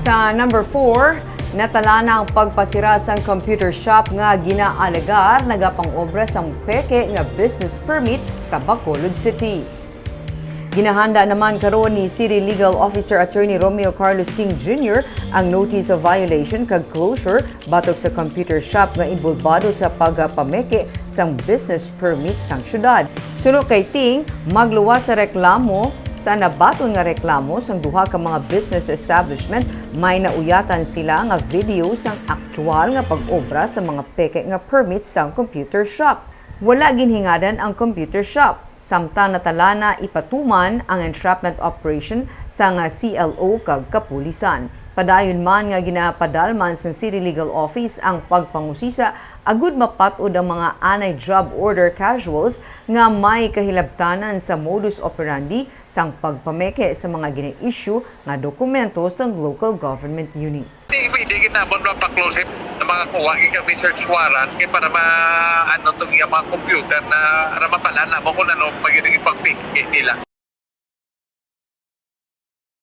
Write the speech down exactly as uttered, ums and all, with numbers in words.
Sa number four, natalana ang pagpasira sang computer shop nga ginaalegar nagapang-obra sang peke nga business permit sa Bacolod City. Ginahanda naman karon ni City Legal Officer Attorney Romeo Carlos Ting Junior ang notice of violation kag closure batok sa computer shop nga inbolbado sa pagpameke sang business permit sang syudad. Suno kay Ting, magluwas sa reklamo sa nabaton nga reklamo sang duha ka mga business establishment, may nauyatan sila nga video sang aktual nga pag-obra sa mga peke nga permit sang computer shop. Wala ginhingadan ang computer shop, samtang natalana ipatuman ang entrapment operation sang C L O kag kapulisan. Padayon man nga ginapadalman sang City Legal Office ang pagpangusisa agud mapat-od ang mga anay job order casuals nga may kahilabtanan sa modus operandi sang pagpameke sa mga gina-issue nga dokumento sang local government unit. Di pwede gid namon mapaklose sa mga kuha, gid kami search warrant kay para ma-, ano, tong iyang mga computer na para mabal-an namon kung ano pa gid ang ipagpiki nila.